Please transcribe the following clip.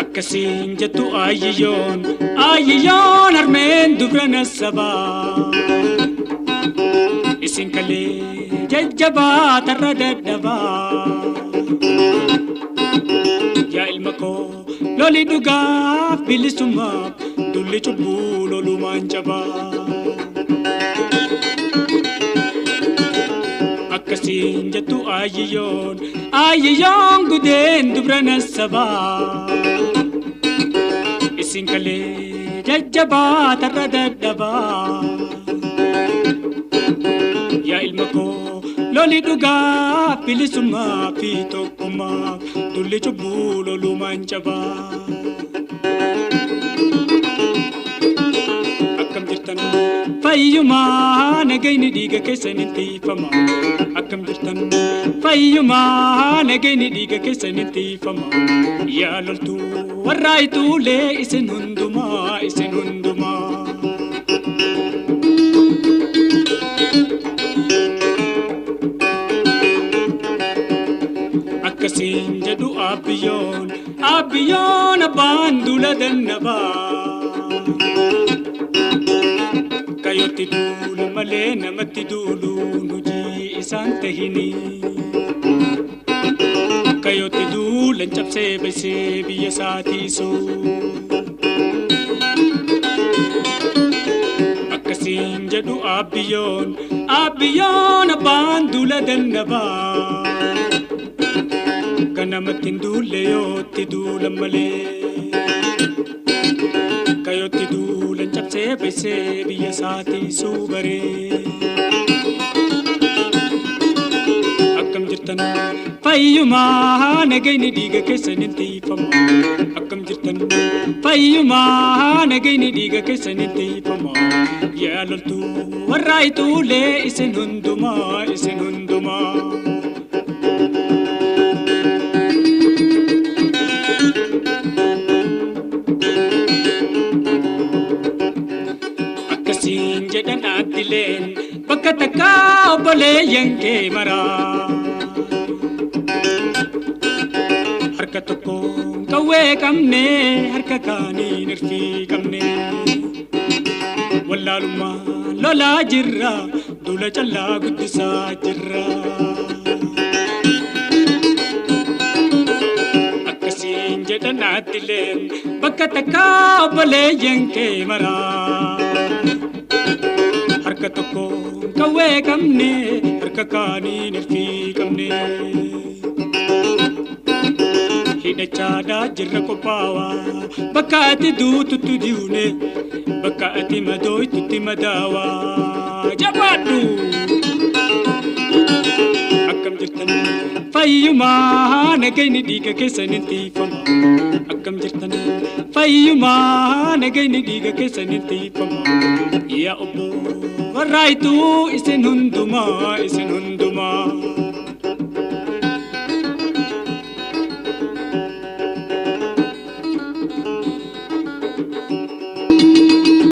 Akkasiin jettu ayyoon ayyoon harmeen dubra nasabaa. Isin kalee jajjabaa tarra dadhabaa. Yaa ilma koo loli dhugaaf bilisummaaf dulli cubbuu lolumaan cabaa. Akkasiin jettu ayyoon ayyoon gudeen dubra nasabaa. Isin kalee jajjabaa tarra dadhabaa. Yaa ilma koo loli dhugaaf bilisummaa fi tokkummaaf dulli cubbuu lolumaan cabaa. Akkam jirtan fayyumaa nagayni dhiiga keessaniin tiifama. Akkam jirtan fayyumaa nagayni dhiiga keessaniin tiifama. Yaa loltuu warra ituulee isin hundumaa isin hundumaa. Akkasiin jedhu abiyyoon abiyyoon abbaan duula dannabaa. Kayyootti duula malee namatti duuluun hojii isaan tahini. Kayyootti duulan cabsee baysee biyya isaa tiisu. Akkasiin jedhu abiyyoon abiyyoon abbaan duula dannabaa. Kan namatti hin duulle yootti duulan malee. Kayyootti duulan cabsee baysee biyya isaa tiisuu baree. Akkam jirtan fayyumaa nagayni dhiiga keessaniin tiifama. Akkam jirtan fayyumaa nagayni dhiiga keessaniin tiifama. Yaa loltuu warra ituulee isin hundumaa isin hundumaa. Akkasiin jedhan addileen bakka takkaa obboleeyyan kee maraa. Harka tokkoon qawwee qabne harka kaaniin irfii qabne. Wallaalummaa lolaa jirra duula callaa guddisaa jirra. Akkasiin jedhan addileen bakka takkaa obboleeyyan kee maraa. Harka tokkoon qawwee qabne harka kaaniin irfii qabne. Hidhachaadhaa jirra qophaawaa bakka ati duututti diune bakka ati madooytutti madaawaa. Jabaadhu! Akkam jirtan fayyumaa nagayni dhiiga keessaniin tiifama. Akkam jirtan fayyumaa nagayni dhiiga keessaniin tiifama. Yaa obbo warra ituu isin hundumaa isin hundumaa.